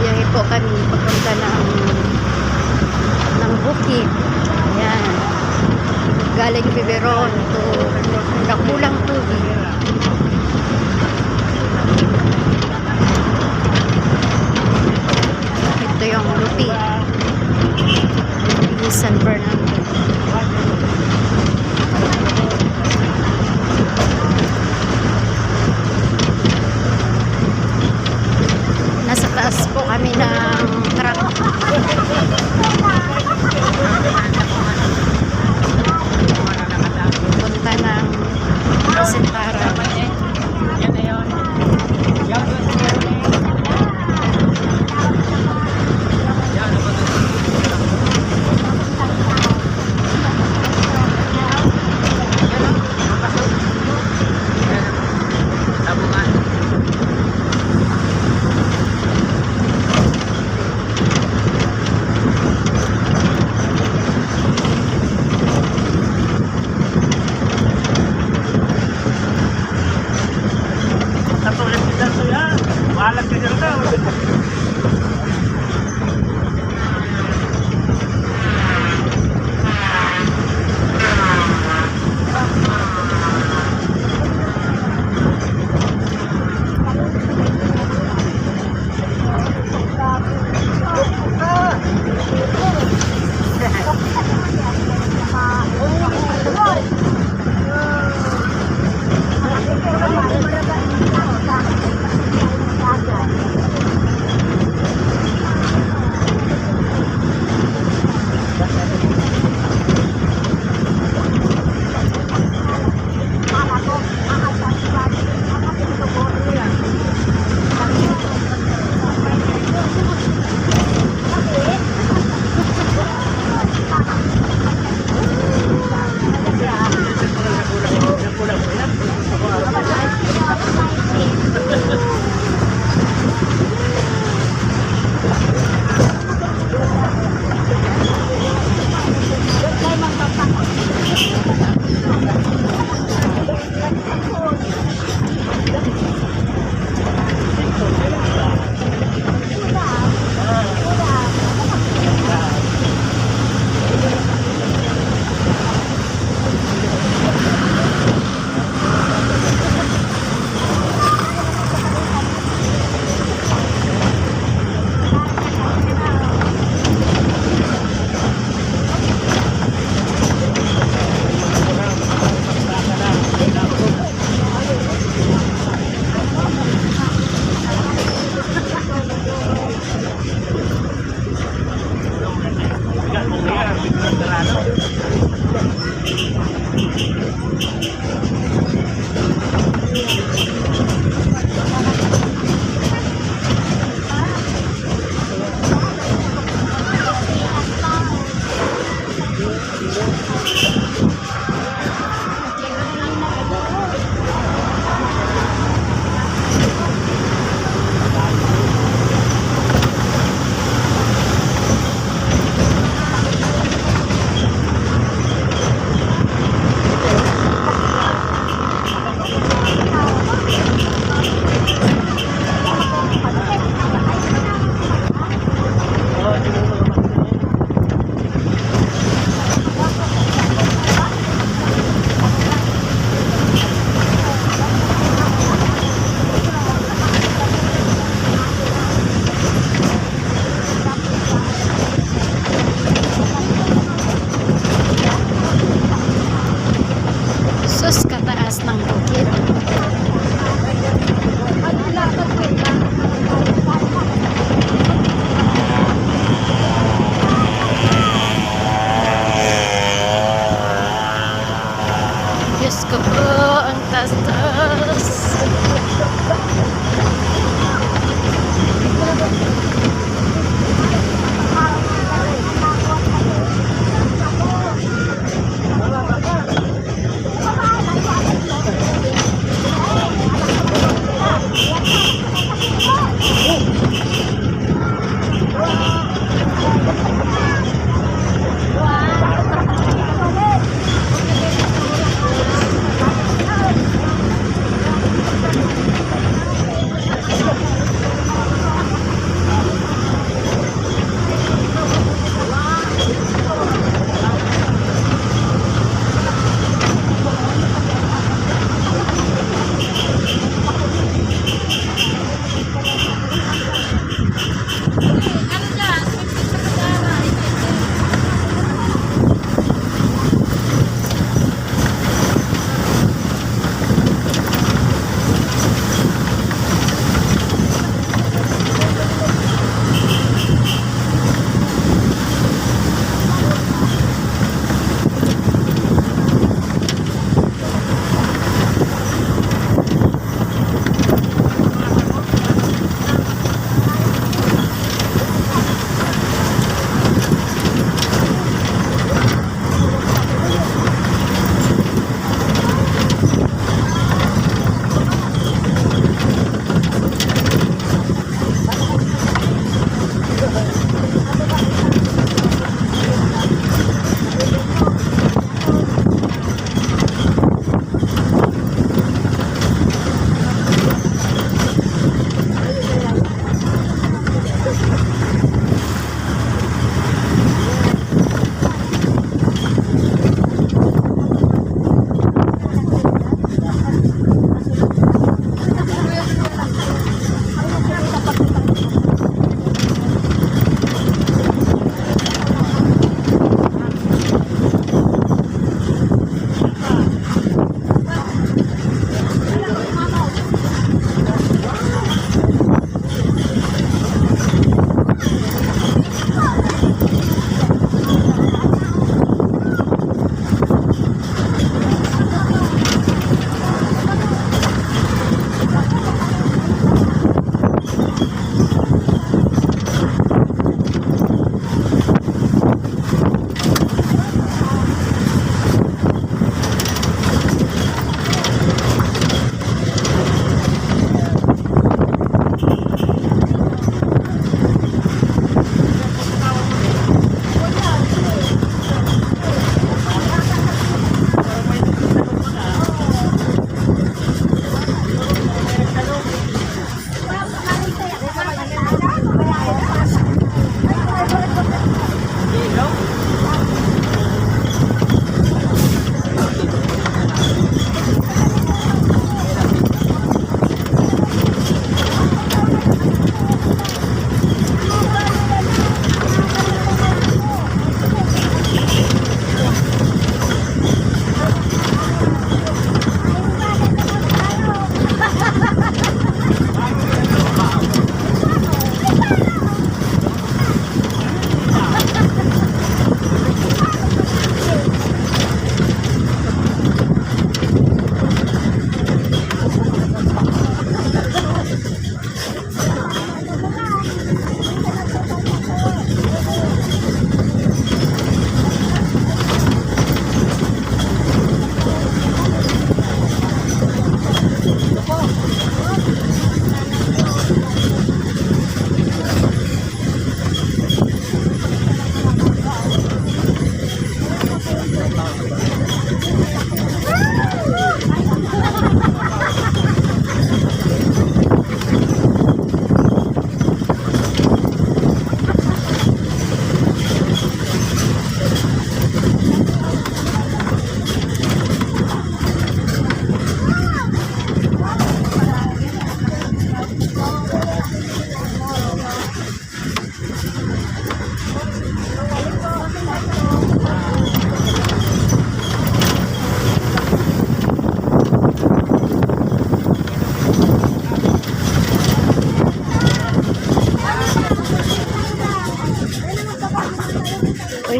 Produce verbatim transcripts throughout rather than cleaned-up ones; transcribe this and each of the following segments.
Biyahe po kami papunta ng, ng bukid. Ayan. Galing Biberon to Dakulang Tubig. Ito yung Lupi. Lupi, San Fernando. Nasa taas po kami ng truck. Punta ng Sentara. Tapos, ulit kita, kuya. Bahala ka dyan, tao.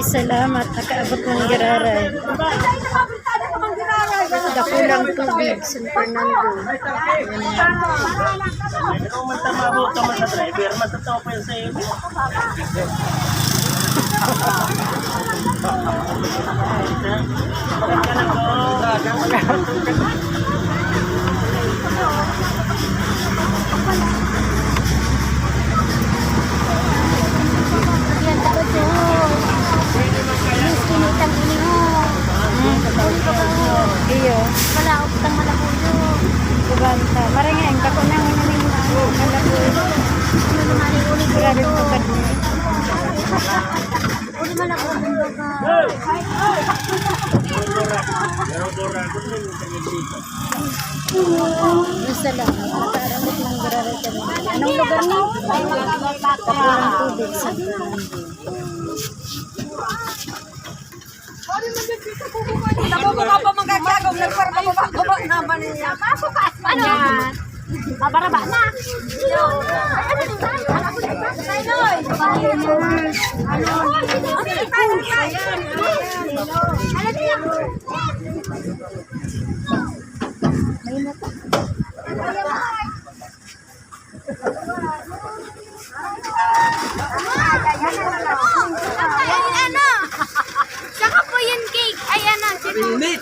Salamat, nakaabot ng Giraray. Dakulang tubig, San Fernando. Yan yan. Ayan, tapos yun. Miss, kinitang ini mo. Hmm. Uli ka ba mo? Iyo. Wala, utang malabuyo. Buganta. Maringin, kako nang malabuyo. Ano naman yung uli ko? Grabe ito? Ang pagkadmi. Uli malabuyo ka. Basta lang, nakaabot ng Giraray kami. Anong lugar mo? Tapulang tubig sa Giraray. Nabubuka pa mga gagawin, nagparbaba-baba naman niya. Pasok ka, ano? Mabaraba na. Ay, ano? Saka po yung cake. Ay, ano? Init.